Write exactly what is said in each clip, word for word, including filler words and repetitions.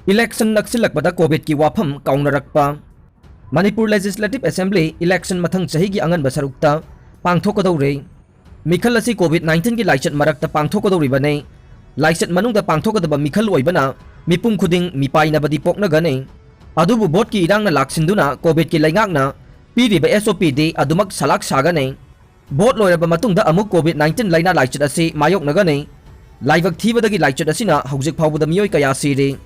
Election ꯅꯛꯁꯤꯜꯂꯛꯄꯗ COVIDꯀꯤ ꯋꯥꯐꯝ ꯀꯥꯎꯅꯔꯛꯄ꯫ Manipur Legislative Assembly election ꯃꯊꯪ ꯆꯍꯤꯒꯤ ꯑꯉꯟꯕ ꯁꯔꯨꯛꯇ ꯄꯥꯡꯊꯣꯛꯀꯗꯧꯔꯦ꯫ ꯃꯤꯈꯜ ꯑꯁꯤ COVID nineteenꯒꯤ ꯂꯥꯏꯆꯠ ꯃꯔꯛꯇ ꯄꯥꯡꯊꯣꯛꯀꯗꯧꯔꯤꯕꯅꯤ꯫ ꯂꯥꯏꯆꯠ ꯃꯅꯨꯡꯗ ꯄꯥꯡꯊꯣꯛꯀꯗꯕ ꯃꯤꯈꯜ ꯑꯣꯏꯕꯅ ꯃꯤꯄꯨꯝ ꯈꯨꯗꯤꯡ ꯃꯤꯄꯥꯏꯅꯕꯗꯤ ꯄꯣꯛꯅꯒꯅꯤ꯫ ꯑꯗꯨꯕꯨ voteꯀꯤ ꯏꯔꯥꯡꯅ ꯂꯥꯛꯁꯤꯟꯗꯨꯅ COVIDꯀꯤ ꯂꯩꯉꯥꯛꯅ ꯄꯤꯔꯤꯕ SOPꯗꯤ ꯑꯗꯨꯃꯛ ꯁꯂꯥꯛ ꯁꯥꯒꯅꯤ꯫ Vote ꯂꯣꯏꯔꯕ ꯃꯇꯨꯡꯗ ꯑꯃꯨꯛ COVID nineteen ꯂꯥꯏꯅꯥ ꯂꯥꯏꯆꯠ ꯑꯁꯤ ꯃꯥꯌꯣꯛꯅꯒꯅꯤ꯫ ꯂꯥꯏꯕꯛ ꯊꯤꯕꯗꯒꯤ ꯂꯥꯏꯆꯠ ꯑꯁꯤꯅ ꯍꯧꯖꯤꯛ ꯐꯥꯎꯕꯗ ꯃꯤꯑꯣꯏ ꯀꯌꯥ ꯁꯤꯔꯤ꯫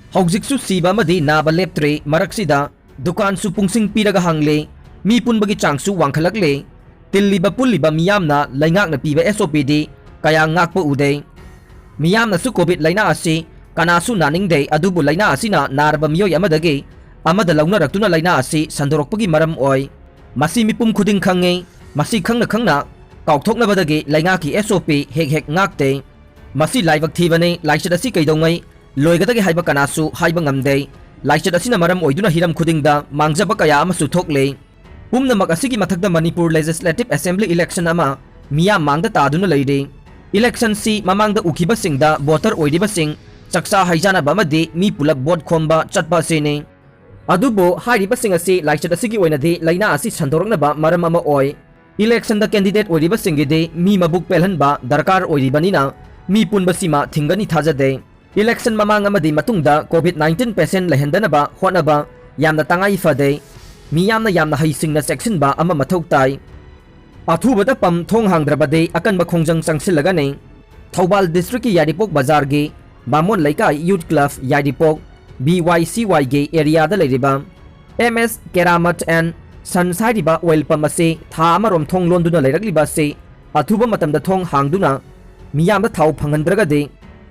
ꯍꯧꯖꯤꯛꯁꯨ ꯁꯤꯕ ꯑꯃꯗꯤ ꯅꯥꯕ ꯂꯦꯞꯇ꯭ꯔꯤ꯫ ꯃꯔꯛꯁꯤꯗ ꯗꯨꯀꯥꯟꯁꯨ ꯄꯨꯡꯁꯤꯡ ꯄꯤꯔꯒ ꯍꯥꯡꯂꯤ꯫ ꯃꯤ ꯄꯨꯟꯕꯒꯤ ꯆꯥꯡꯁꯨ ꯋꯥꯡꯈꯠꯂꯛꯂꯤ꯫ ꯇꯤꯜꯂꯤꯕ ꯄꯨꯜꯂꯤꯕ ꯃꯤꯌꯥꯝꯅ ꯂꯩꯉꯥꯛꯅ ꯄꯤꯕ SOPꯗꯤ ꯀꯌꯥ ꯉꯥꯛꯄ ꯎꯗꯦ꯫ ꯃꯤꯌꯥꯝꯅꯁꯨ COVID ꯂꯥꯏꯅꯥ ꯑꯁꯤ ꯀꯅꯥꯁꯨ ꯅꯥꯅꯤꯡꯗꯦ, ꯑꯗꯨꯕꯨ ꯂꯥꯏꯅꯥ ꯑꯁꯤꯅ ꯅꯥꯔꯕ ꯃꯤꯑꯣꯏ ꯑꯃꯗꯒꯤ ꯑꯃꯗ ꯂꯧꯅꯔꯛꯇꯨꯅ ꯂꯥꯏꯅꯥ ꯑꯁꯤ ꯁꯟꯗꯣꯔꯛꯄꯒꯤ ꯃꯔꯝ ꯑꯣꯏ꯫ ꯃꯁꯤ ꯃꯤꯄꯨꯝ ꯈꯨꯗꯤꯡ ꯈꯪꯉꯤ꯫ ꯃꯁꯤ ꯈꯪꯅ ꯈꯪꯅ ꯀꯥꯎꯊꯣꯛꯅꯕꯗꯒꯤ ꯂꯩꯉꯥꯛꯀꯤ SOP ꯍꯦꯛ ꯍꯦꯛ ꯉꯥꯛꯇꯦ꯫ ꯃꯁꯤ ꯂꯥꯏꯕꯛ ꯊꯤꯕꯅꯤ꯫ ꯂꯥꯏꯆꯠ ꯑꯁꯤ ꯀꯩꯗꯧꯉꯩ ꯂꯣꯏꯒꯗꯒꯦ ꯍꯥꯏꯕ ꯀꯅꯥꯁꯨ ꯍꯥꯏꯕ ꯉꯝꯗꯦ꯫ ꯂꯥꯏꯆꯠ ꯑꯁꯤꯅ ꯃꯔꯝ ꯑꯣꯏꯗꯨꯅ ꯍꯤꯔꯝ ꯈꯨꯗꯤꯡꯗ ꯃꯥꯡꯖꯕ ꯀꯌꯥ ꯑꯃꯁꯨ ꯊꯣꯛꯂꯤ꯫ ꯄꯨꯝꯅꯃꯛ ꯑꯁꯤꯒꯤ ꯃꯊꯛꯇ ꯃꯅꯤꯄꯨꯔ Legislative Assembly election ꯑꯃ ꯃꯤꯌꯥꯝ ꯃꯥꯡꯗ ꯇꯥꯗꯨꯅ ꯂꯩꯔꯤ꯫ Electionꯁꯤ ꯃꯃꯥꯡꯗ ꯎꯈꯤꯕꯁꯤꯡꯗ voter ꯑꯣꯏꯔꯤꯕꯁꯤꯡ ꯆꯥꯛꯆꯥ ꯍꯩꯖꯥꯟꯅꯕ ꯑꯃꯗꯤ ꯃꯤ ꯄꯨꯂꯞ vote ꯈꯣꯝꯕ ꯆꯠꯄ ꯑꯁꯤꯅꯤ꯫ ꯑꯗꯨꯕꯨ ꯍꯥꯏꯔꯤꯕꯁꯤꯡ ꯑꯁꯤ ꯂꯥꯏꯆꯠ ꯑꯁꯤꯒꯤ ꯑꯣꯏꯅꯗꯤ ꯂꯥꯏꯅꯥ ꯑꯁꯤ ꯁꯟꯗꯣꯔꯛꯅꯕ ꯃꯔꯝ ꯑꯃ ꯑꯣꯏ꯫ Electionꯗ candidate ꯑꯣꯏꯔꯤꯕꯁꯤꯡꯒꯤꯗꯤ ꯃꯤ ꯃꯕꯨꯛ ꯄꯦꯜꯍꯟꯕ ꯗꯔꯀꯥꯔ ꯑꯣꯏꯔꯤꯕꯅꯤꯅ ꯃꯤ ꯄꯨꯟꯕꯁꯤꯃ ꯊꯤꯡꯒꯅꯤ ꯊꯥꯖꯗꯦ꯫ Election ꯃꯃꯥꯡ ꯑꯃꯗꯤ ꯃꯇꯨꯡꯗ COVID nineteen patient ꯂꯩꯍꯟꯗꯅꯕ ꯍꯣꯠꯅꯕ ꯌꯥꯝꯅ ꯇꯉꯥꯏ ꯐꯗꯦ꯫ ꯃꯤꯌꯥꯝꯅ ꯌꯥꯝꯅ ꯍꯩꯁꯤꯡꯅ ꯆꯦꯛꯁꯤꯟꯕ ꯑꯃ ꯃꯊꯧ ꯇꯥꯏ꯫ ꯑꯊꯨꯕꯗ ꯄꯝ ꯊꯣꯡ ꯍꯥꯡꯗ꯭ꯔꯕꯗꯤ ꯑꯀꯟꯕ ꯈꯣꯡꯖꯪ ꯆꯪꯁꯤꯜꯂꯒꯅꯤ꯫ ꯊꯧꯕꯥꯜ districtꯀꯤ ꯌꯥꯏꯔꯤꯄꯣꯛ ꯕꯖꯥꯔꯒꯤ ꯕꯥꯃꯣꯟ ꯂꯩꯀꯥꯏ Youth Club ꯌꯥꯏꯔꯤꯄꯣꯛ, BYCYꯒꯤ areaꯗ ꯂꯩꯔꯤꯕ MS Keramat and Sons ꯍꯥꯏꯔꯤꯕ oil pump ꯑꯁꯤ ꯊꯥ ꯑꯃꯔꯣꯝ ꯊꯣꯡ ꯂꯣꯟꯗꯨꯅ ꯂꯩꯔꯛꯂꯤꯕ ꯑꯁꯤ ꯑꯊꯨꯕ ꯃꯇꯝꯗ ꯊꯣꯡ ꯍꯥꯡꯗꯨꯅ ꯃꯤꯌꯥꯝꯗ ꯊꯥꯎ ꯐꯪꯍꯟꯗ꯭ꯔꯒꯗꯤ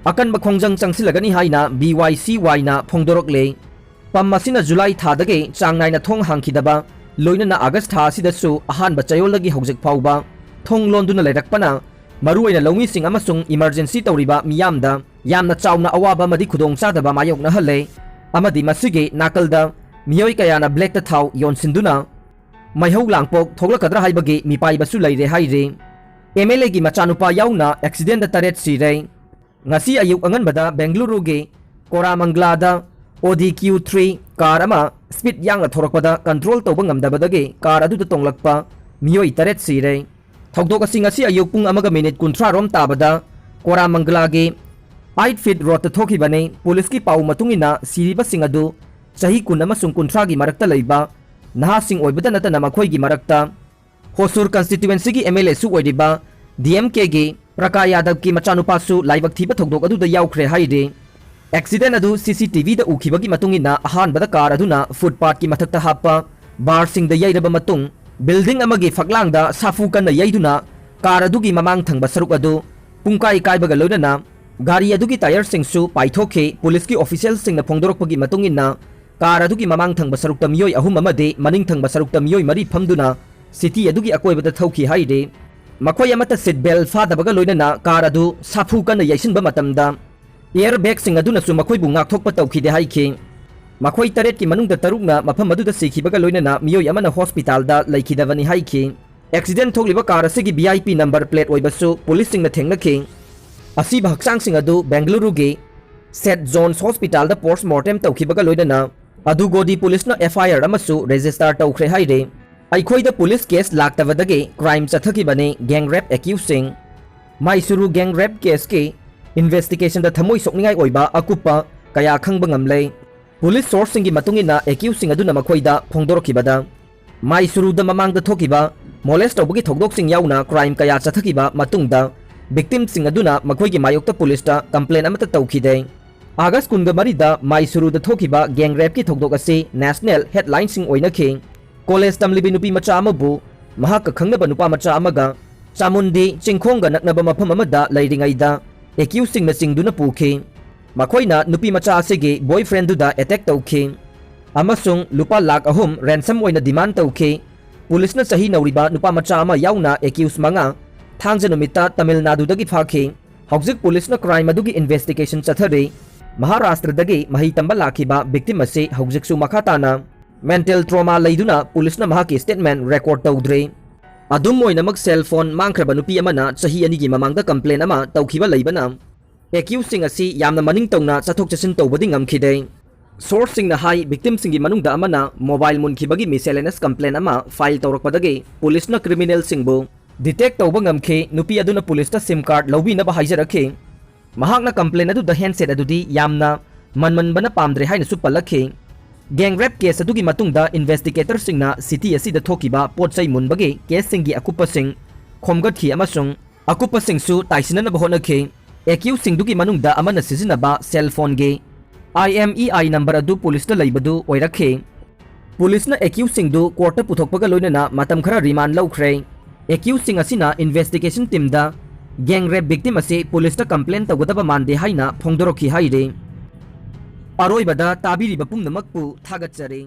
ꯑꯀꯟꯕ ꯈꯣꯡꯖꯪ ꯆꯪꯁꯤꯜꯂꯒꯅꯤ ꯍꯥꯏꯅ BYCYꯅ ꯐꯣꯡꯗꯣꯔꯛꯂꯤ꯫ Pump ꯑꯁꯤꯅ July ꯊꯥꯗꯒꯤ ꯆꯥꯡ ꯅꯥꯏꯅ ꯊꯣꯡ ꯍꯥꯡꯈꯤꯗꯕ, ꯂꯣꯏꯅꯅ August ꯊꯥ ꯑꯁꯤꯗꯁꯨ ꯑꯍꯥꯟꯕ ꯆꯌꯣꯜꯗꯒꯤ ꯍꯧꯖꯤꯛ ꯐꯥꯎꯕ ꯊꯣꯡ ꯂꯣꯟꯗꯨꯅ ꯂꯩꯔꯛꯄꯅ ꯃꯔꯨꯑꯣꯏꯅ ꯂꯧꯃꯤꯁꯤꯡ ꯑꯃꯁꯨꯡ emergency ꯇꯧꯔꯤꯕ ꯃꯤꯌꯥꯝꯗ ꯌꯥꯝꯅ ꯆꯥꯎꯅ ꯑꯋꯥꯕ ꯑꯃꯗꯤ ꯈꯨꯗꯣꯡꯆꯥꯗꯕ ꯃꯥꯌꯣꯛꯅꯍꯜꯂꯦ꯫ ꯑꯃꯗꯤ ꯃꯁꯤꯒꯤ ꯅꯥꯀꯜꯗ ꯃꯤꯑꯣꯏ ꯀꯌꯥꯅ blackꯇ ꯊꯥꯎ ꯌꯣꯟꯁꯤꯟꯗꯨꯅ ꯃꯩꯍꯧ ꯂꯥꯡꯄꯣꯛ ꯊꯣꯛꯂꯛꯀꯗ꯭ꯔꯥ ꯍꯥꯏꯕꯒꯤ ꯃꯤꯄꯥꯏꯕꯁꯨ ꯂꯩꯔꯦ ꯍꯥꯏꯔꯤ꯫ MLAꯒꯤ ꯃꯆꯥꯅꯨꯄꯥ ꯌꯥꯎꯅ accidentꯇ ꯇꯔꯦꯠ ꯁꯤꯔꯦ꯫ ꯉꯁꯤ ꯑꯌꯨꯛ ꯑꯉꯟꯕꯗ ꯕꯦꯡꯒꯂꯨꯔꯨꯒꯤ ꯀꯣꯔꯥꯃꯪꯒꯂꯥꯗ ꯑꯣꯗꯤ ꯀ꯭ꯌꯨ ꯊ꯭ꯔꯤ ꯀꯥꯔ ꯑꯃ ꯁ꯭ꯄꯤꯗ ꯌꯥꯡꯅ ꯊꯧꯔꯛꯄꯗ ꯀꯟꯇ꯭ꯔꯣꯜ ꯇꯧꯕ ꯉꯝꯗꯕꯗꯒꯤ ꯀꯥꯔ ꯑꯗꯨꯗ ꯇꯣꯡꯂꯛꯄ ꯃꯤꯑꯣꯏ ꯇꯔꯦꯠ ꯁꯤꯔꯦ꯫ ꯊꯧꯗꯣꯛ ꯑꯁꯤ ꯉꯁꯤ ꯑꯌꯨꯛ ꯄꯨꯡ ꯑꯃꯒ ꯃꯤꯅꯤꯠ ꯀꯨꯟꯊ꯭ꯔꯥ ꯔꯣꯝ ꯇꯥꯕꯗ ꯀꯣꯔꯥꯃꯪꯒꯂꯥꯒꯤ ꯑꯥꯏꯠ ꯐꯤꯠ ꯔꯣꯗꯇ ꯊꯣꯛꯈꯤꯕꯅꯤ꯫ ꯄꯨꯂꯤꯁꯀꯤ ꯄꯥꯎ ꯃꯇꯨꯡ ꯏꯟꯅ ꯁꯤꯔꯤꯕꯁꯤꯡ ꯑꯗꯨ ꯆꯍꯤ ꯀꯨꯟ ꯑꯃꯁꯨꯡ ꯀꯨꯟꯊ꯭ꯔꯥꯒꯤ ꯃꯔꯛꯇ ꯂꯩꯕ ꯅꯍꯥꯁꯤꯡ ꯑꯣꯏꯕꯗ ꯅꯠꯇꯅ ꯃꯈꯣꯏꯒꯤ ꯃꯔꯛꯇ ꯍꯣꯁꯨꯔ ꯀꯟꯁꯇꯤꯇ꯭ꯋꯦꯟꯁꯤꯒꯤ ꯑꯦꯝ ꯑꯦꯜ ꯑꯦꯁꯨ ꯑꯣꯏꯔꯤꯕ ꯗꯤ ꯑꯦꯝ ꯀꯦꯒꯤ ꯄ꯭ꯔꯀꯥ ꯌꯥꯗꯕꯀꯤ ꯃꯆꯥꯅꯨꯄꯥꯁꯨ ꯂꯥꯏꯕꯛ ꯊꯤꯕ ꯊꯧꯗꯣꯛ ꯑꯗꯨꯗ ꯌꯥꯎꯈ꯭ꯔꯦ ꯍꯥꯏꯔꯤ꯫ ꯑꯦꯛꯁꯤꯗꯦꯟ ꯑꯗꯨ ꯁꯤ ꯁꯤ ꯇꯤ ꯚꯤꯗ ꯎꯈꯤꯕꯒꯤ ꯃꯇꯨꯡ ꯏꯟꯅ ꯑꯍꯥꯟꯕꯗ ꯀꯥꯔ ꯑꯗꯨꯅ ꯐꯨꯠꯄꯥꯠꯀꯤ ꯃꯊꯛꯇ ꯍꯥꯞꯄ ꯕꯥꯔꯁꯤꯡꯗ ꯌꯩꯔꯕ ꯃꯇꯨꯡ ꯕꯤꯜꯗꯤꯡ ꯑꯃꯒꯤ ꯐꯛꯂꯥꯡꯗ ꯁꯥꯐꯨ ꯀꯟꯅ ꯌꯩꯗꯨꯅ ꯀꯥꯔ ꯑꯗꯨꯒꯤ ꯃꯃꯥꯡ ꯊꯪꯕ ꯁꯔꯨꯛ ꯑꯗꯨ ꯄꯨꯡꯀꯥꯏ ꯀꯥꯏꯕꯒ ꯂꯣꯏꯅꯅ ꯒꯥꯔꯤ ꯑꯗꯨꯒꯤ ꯇꯥꯌꯔꯁꯤꯡꯁꯨ ꯄꯥꯏꯊꯣꯛꯈꯤ꯫ ꯄꯨꯂꯤꯁꯀꯤ ꯑꯣꯐꯤꯁꯤꯌꯦꯜꯁꯤꯡꯅ ꯐꯣꯡꯗꯣꯔꯛꯄꯒꯤ ꯃꯇꯨꯡ ꯏꯟꯅ ꯀꯥꯔ ꯑꯗꯨꯒꯤ ꯃꯃꯥꯡ ꯊꯪꯕ ꯁꯔꯨꯛꯇ ꯃꯤꯑꯣꯏ ꯑꯍꯨꯝ ꯑꯃꯗꯤ ꯃꯅꯤꯡ ꯊꯪꯕ ꯁꯔꯨꯛꯇ ꯃꯤꯑꯣꯏ ꯃꯔꯤ ꯐꯝꯗꯨꯅ ꯁꯤꯇꯤ ꯑꯗꯨꯒꯤ ꯑꯀꯣꯏꯕꯗ ꯊꯧꯈꯤ ꯍꯥꯏꯔꯤ꯫ ꯃꯈꯣꯏ ꯑꯃꯠꯇ ꯁꯤꯠ ꯕꯦꯜ ꯐꯥꯗꯕꯒ ꯂꯣꯏꯅꯅ ꯀꯥꯔ ꯑꯗꯨ ꯁꯥꯐꯨ ꯀꯟꯅ ꯌꯩꯁꯤꯟꯕ ꯃꯇꯝꯗ ꯏꯌꯔ ꯕꯦꯒꯁꯤꯡ ꯑꯗꯨꯅꯁꯨ ꯃꯈꯣꯏꯕꯨ ꯉꯥꯛꯊꯣꯛꯄ ꯇꯧꯈꯤꯗꯦ ꯍꯥꯏꯈꯤ꯫ ꯃꯈꯣꯏ ꯇꯔꯦꯠꯀꯤ ꯃꯅꯨꯡꯗ ꯇꯔꯨꯛꯅ ꯃꯐꯝ ꯑꯗꯨꯗ ꯁꯤꯈꯤꯕꯒ ꯂꯣꯏꯅꯅ ꯃꯤꯑꯣꯏ ꯑꯃꯅ ꯍꯣꯁꯄꯤꯇꯥꯜꯗ ꯂꯩꯈꯤꯗꯕꯅꯤ ꯍꯥꯏꯈꯤ꯫ ꯑꯦꯛꯁꯤꯗꯦꯟ ꯊꯣꯛꯂꯤꯕ ꯀꯥꯔ ꯑꯁꯤꯒꯤ V I P number plate ꯑꯣꯏꯕꯁꯨ ꯄꯨꯂꯤꯁꯁꯤꯡꯅ ꯊꯦꯡꯅꯈꯤ꯫ ꯑꯁꯤꯕ ꯍꯛꯆꯥꯡꯁꯤꯡ ꯑꯗꯨ ꯕꯦꯡꯒꯂꯨꯔꯨꯒꯤ ꯁꯦꯠ ꯖꯣꯟꯁ ꯍꯣꯁꯄꯤꯇꯥꯜꯗ ꯄꯣꯁꯠꯃꯣꯔꯇꯦꯝ ꯇꯧꯈꯤꯕꯒ ꯂꯣꯏꯅꯅ ꯑꯗꯨꯒꯣꯗꯤ ꯄꯨꯂꯤꯁꯅ ꯑꯦꯐ ꯑꯥꯏ ꯑꯥꯔ ꯑꯃꯁꯨ ꯔꯦꯖꯤꯁꯇꯥꯔ ꯇꯧꯈ꯭ꯔꯦ ꯍꯥꯏꯔꯤ꯫ ꯑꯩꯈꯣꯏꯗ ꯄꯨꯂꯤꯁ ꯀꯦꯁ ꯂꯥꯛꯇꯕꯗꯒꯤ ꯀ꯭ꯔꯥꯏꯝ ꯆꯠꯊꯈꯤꯕꯅꯤ꯫ ꯒꯦꯡ ꯔꯦꯞ ꯑꯦꯀ꯭ꯌꯨꯁꯁꯤꯡ꯫ ꯃꯥꯏꯁꯨꯔꯨ ꯒꯦꯡ ꯔꯦꯞ ꯀꯦꯁꯀꯤ ꯏꯟꯚꯦꯁꯇꯤꯒꯦꯁꯟꯗ ꯊꯃꯣꯏ ꯁꯣꯛꯅꯤꯡꯉꯥꯏ ꯑꯣꯏꯕ ꯑꯀꯨꯞꯄ ꯀꯌꯥ ꯈꯪꯕ ꯉꯝꯂꯦ꯫ ꯄꯨꯂꯤꯁ ꯁꯣꯔꯁꯁꯤꯡꯒꯤ ꯃꯇꯨꯡ ꯏꯟꯅ ꯑꯦꯀ꯭ꯌꯨꯁꯁꯤꯡ ꯑꯗꯨꯅ ꯃꯈꯣꯏꯗ ꯐꯣꯡꯗꯣꯔꯛꯈꯤꯕꯗ ꯃꯥꯏꯁꯨꯔꯨꯗ ꯃꯃꯥꯡꯗ ꯊꯣꯛꯈꯤꯕ ꯃꯣꯂꯦꯁ ꯇꯧꯕꯒꯤ ꯊꯧꯗꯣꯛꯁꯤꯡ ꯌꯥꯎꯅ ꯀ꯭ꯔꯥꯏꯝ ꯀꯌꯥ ꯆꯠꯊꯈꯤꯕ ꯃꯇꯨꯡꯗ ꯚꯤꯛꯇꯤꯝꯁꯤꯡ ꯑꯗꯨꯅ ꯃꯈꯣꯏꯒꯤ ꯃꯥꯌꯣꯛꯇ ꯄꯨꯂꯤꯁꯇ ꯀꯝꯄ꯭ꯂꯦꯟ ꯑꯃꯠꯇ ꯇꯧꯈꯤꯗꯦ꯫ ꯑꯥꯒꯁ ꯀꯨꯟꯒ ꯃꯔꯤꯗ ꯃꯥꯏꯁꯨꯔꯨꯗ ꯊꯣꯛꯈꯤꯕ ꯒꯦꯡ ꯔꯦꯞꯀꯤ ꯊꯧꯗꯣꯛ ꯑꯁꯤ ꯅꯦꯁꯅꯦꯜ ꯍꯦꯗꯂꯥꯏꯟꯁꯤꯡ ꯑꯣꯏꯅꯈꯤ꯫ ꯀꯣꯂꯦꯖ ꯇꯝꯂꯤꯕꯤ ꯅꯨꯄꯤ ꯃꯆꯥ ꯑꯃꯕꯨ ꯃꯍꯥꯛꯀ ꯈꯪꯅꯕ ꯅꯨꯄꯥ ꯃꯆꯥ ꯑꯃꯒ ꯆꯥꯃꯨꯟꯗꯤ ꯆꯤꯡꯈꯣꯡꯒ ꯅꯛꯅꯕ ꯃꯐꯝ ꯑꯃꯗ ꯂꯩꯔꯤꯉꯩꯗ ꯑꯦꯀ꯭ꯌꯨꯁꯁꯤꯡꯅ ꯆꯤꯡꯗꯨꯅ ꯄꯨꯈꯤ꯫ ꯃꯈꯣꯏꯅ ꯅꯨꯄꯤ ꯃꯆꯥ ꯑꯁꯤꯒꯤ ꯕꯣꯏꯐ꯭ꯔꯦꯟꯗꯨꯗ ꯑꯦꯇꯦꯛ ꯇꯧꯈꯤ ꯑꯃꯁꯨꯡ ꯂꯨꯄꯥ ꯂꯥꯈ ꯑꯍꯨꯝ ꯔꯦꯟꯁꯝ ꯑꯣꯏꯅ ꯗꯤꯃꯥꯟ ꯇꯧꯈꯤ꯫ ꯄꯨꯂꯤꯁꯅ ꯆꯍꯤ ꯅꯧꯔꯤꯕ ꯅꯨꯄꯥ ꯃꯆꯥ ꯑꯃ ꯌꯥꯎꯅ ꯑꯦꯀ꯭ꯌꯨꯁ ꯃꯉꯥ ꯊꯥꯡꯖ ꯅꯨꯃꯤꯠꯇ ꯇꯃꯤꯜ ꯅꯥꯗꯨꯗꯒꯤ ꯐꯥꯈꯤ꯫ ꯍꯧꯖꯤꯛ ꯄꯨꯂꯤꯁꯅ ꯀ꯭ꯔꯥꯏꯝ ꯑꯗꯨꯒꯤ ꯏꯟꯚꯦꯁꯇꯤꯒꯦꯁꯟ ꯆꯠꯊꯔꯤ꯫ ꯃꯍꯥꯔꯥꯁꯇ꯭ꯔꯗꯒꯤ ꯃꯍꯩ ꯇꯝꯕ ꯂꯥꯛꯈꯤꯕ ꯚꯤꯛꯇꯤꯝ ꯑꯁꯤ ꯍꯧꯖꯤꯛꯁꯨ ꯃꯈꯥ ꯇꯥꯅ ꯃꯦꯟꯇꯦꯜ ꯇ꯭ꯔꯣꯃꯥ ꯂꯩꯗꯨꯅ ꯄꯨꯂꯤꯁꯅ ꯃꯍꯥꯛꯀꯤ ꯁ꯭ꯇꯦꯠꯃꯦꯟ ꯔꯦꯀꯣꯔꯗ ꯇꯧꯗ꯭ꯔꯤ꯫ ꯑꯗꯨꯝ ꯑꯣꯏꯅꯃꯛ, ꯁꯦꯜ ꯐꯣꯟ ꯃꯥꯡꯈ꯭ꯔꯕ ꯅꯨꯄꯤ ꯑꯃꯅ ꯆꯍꯤ ꯑꯅꯤꯒꯤ ꯃꯃꯥꯡꯗ ꯀꯝꯄ꯭ꯂꯦꯟ ꯑꯃ ꯇꯧꯈꯤꯕ ꯂꯩꯕꯅ ꯑꯦꯀ꯭ꯌꯨꯁꯁꯤꯡ ꯑꯁꯤ ꯌꯥꯝꯅ ꯃꯅꯤꯡ ꯇꯧꯅ ꯆꯠꯊꯣꯛ ꯆꯠꯁꯤꯟ ꯇꯧꯕꯗꯤ ꯉꯝꯈꯤꯗꯦ꯫ ꯁꯣꯔꯁꯁꯤꯡꯅ ꯍꯥꯏ, ꯚꯤꯛꯇꯤꯝꯁꯤꯡꯒꯤ ꯃꯅꯨꯡꯗ ꯑꯃꯅ ꯃꯣꯕꯥꯏꯜ ꯃꯨꯟꯈꯤꯕꯒꯤ ꯃꯤꯁꯦꯂꯦꯅꯁ ꯀꯝꯄ꯭ꯂꯦꯟ ꯑꯃ ꯐꯥꯏꯜ ꯇꯧꯔꯛꯄꯗꯒꯤ ꯄꯨꯂꯤꯁꯅ ꯀ꯭ꯔꯤꯃꯤꯅꯦꯜꯁꯤꯡꯕꯨ ꯗꯤꯇꯦꯛ ꯇꯧꯕ ꯉꯝꯈꯤ꯫ ꯅꯨꯄꯤ ꯑꯗꯨꯅ ꯄꯨꯂꯤꯁꯇ ꯁꯤꯝ ꯀꯥꯔꯗ ꯂꯧꯕꯤꯅꯕ ꯍꯥꯏꯖꯔꯛꯈꯤ꯫ ꯃꯍꯥꯛꯅ ꯀꯝꯄ꯭ꯂꯦꯟ ꯑꯗꯨꯗ ꯍꯦꯟꯁꯦꯠ ꯑꯗꯨꯗꯤ ꯌꯥꯝꯅ ꯃꯟꯃꯟꯕꯅ ꯄꯥꯝꯗ꯭ꯔꯦ ꯍꯥꯏꯅꯁꯨ ꯄꯜꯂꯛꯈꯤ꯫ ꯒꯦꯡ ꯔꯦꯞ ꯀꯦꯁ ꯑꯗꯨꯒꯤ ꯃꯇꯨꯡꯗ ꯏꯟꯚꯦꯁꯇꯤꯒꯦꯇꯔꯁꯤꯡꯅ ꯁꯤꯇꯤ ꯑꯁꯤꯗ ꯊꯣꯛꯈꯤꯕ ꯄꯣꯠ ꯆꯩ ꯃꯨꯟꯕꯒꯤ ꯀꯦꯁꯁꯤꯡꯒꯤ ꯑꯀꯨꯞꯄꯁꯤꯡ ꯈꯣꯝꯒꯠꯈꯤ ꯑꯃꯁꯨꯡ ꯑꯀꯨꯞꯄꯁꯤꯡꯁꯨ ꯇꯥꯏꯁꯤꯟꯅꯅꯕ ꯍꯣꯠꯅꯈꯤ꯫ ꯑꯦꯀ꯭ꯌꯨꯁꯁꯤꯡꯗꯨꯒꯤ ꯃꯅꯨꯡꯗ ꯑꯃꯅ ꯁꯤꯖꯤꯟꯅꯕ ꯁꯦꯜ ꯐꯣꯟꯒꯤ IMEI ꯅꯝꯕꯔ ꯑꯗꯨ ꯄꯨꯂꯤꯁꯇ ꯂꯩꯕꯗꯨ ꯑꯣꯏꯔꯛꯈꯤ꯫ ꯄꯨꯂꯤꯁꯅ ꯑꯦꯀ꯭ꯌꯨꯁꯁꯤꯡꯗꯨ ꯀꯣꯔꯠꯇ ꯄꯨꯊꯣꯛꯄꯒ ꯂꯣꯏꯅꯅ ꯃꯇꯝ ꯈꯔ ꯔꯤꯃꯥꯟ ꯂꯧꯈ꯭ꯔꯦ꯫ ꯑꯦꯀ꯭ꯌꯨꯁꯁꯤꯡ ꯑꯁꯤꯅ ꯏꯟꯚꯦꯁꯇꯤꯒꯦꯁꯟ ꯇꯤꯝꯗ ꯒꯦꯡ ꯔꯦꯞ ꯚꯤꯛꯇꯤꯝ ꯑꯁꯤ ꯄꯨꯂꯤꯁꯇ ꯀꯝꯄ꯭ꯂꯦꯟ ꯇꯧꯒꯗꯕ ꯃꯥꯟꯗꯦ ꯍꯥꯏꯅ ꯐꯣꯡꯗꯣꯔꯛꯈꯤ ꯍꯥꯏꯔꯤ꯫ ꯑꯔꯣꯏꯕꯗ ꯇꯥꯕꯤꯔꯤꯕ ꯄꯨꯝꯅꯃꯛꯄꯨ ꯊꯥꯒꯠꯆꯔꯤ꯫